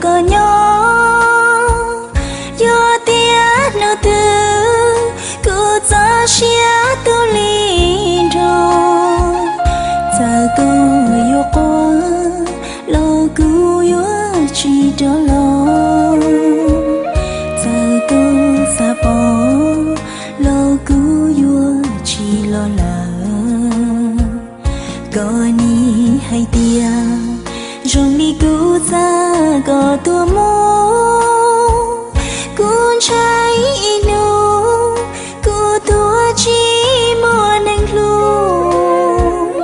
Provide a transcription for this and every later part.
koj nyob. Yog tias hnub twg kuv txoj sia tu li nrho, txawm koj yuav quaj los kuv yuav tsis rov los. Txawm koj xav pom los kuv yuav tsis los lawm. Koj nim hais tias zoo li kuv xa koj tuaj mus, kuv ntshai ib hnub kuv tuag tsis muaj neeg hlub.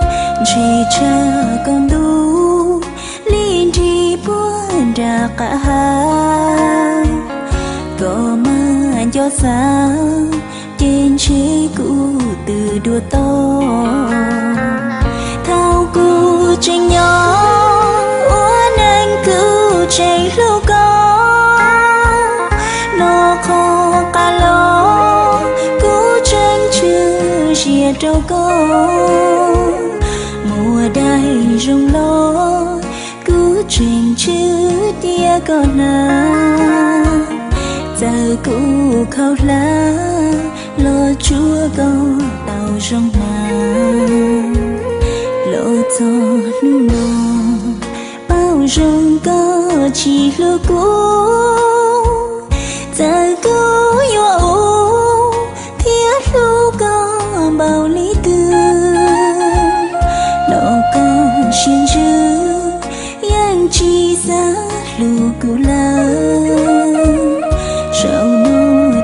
Ntshe tsam koj ntuj li nrig puag nram qab hav, koj mam nco xav ces ntshe kuv twb dua toj. Thaum kuv tseem nyob ua neeg kuv tseem hlub koj, hnub qhov qab los kuv tseem tshwm sia rau koj. Muaj daim zoo los kuv tseem tshwm cia koj hnav. Txawm kuv khaub hlab los tsuav koj tau zoo hnav. Los txog hnub no paub zoo koj tsis hlub kuv. Txawm kuv yuav ua thiab hlub koj npaum li twg, los koj siv ntsws yeej tsis xav hlub kuv lawm. Zaum no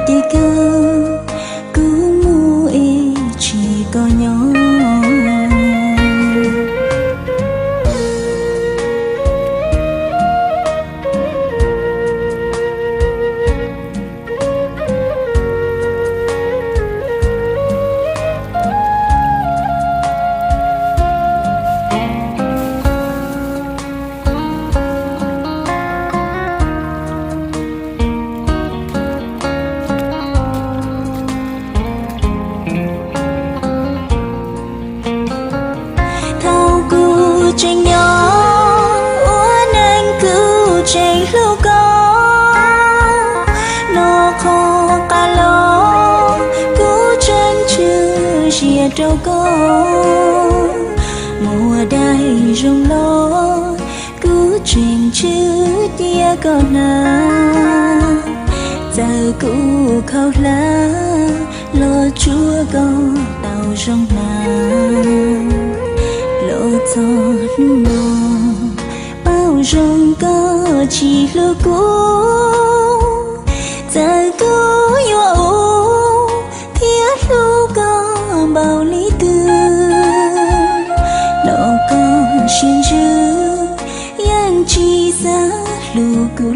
ces kawg kuv mus es tsis koj nyob. Thaum kuv tseem nyob ua neeg kuv tseem hlub koj, hnub qhov qab los kuv tseem tshwm sia rau koj. Muaj daim zoo los kuv tseem tshwm cia koj hnav. Txawm kuv khaub hlab los tsuav koj tau zoo hnav. Los txog hnub no paub zoo koj tsis hlub kuv. Txawm kuv yuav ua thiab hlub koj npaum li twg, los koj siv ntsws yeej tsis xav hlub kuv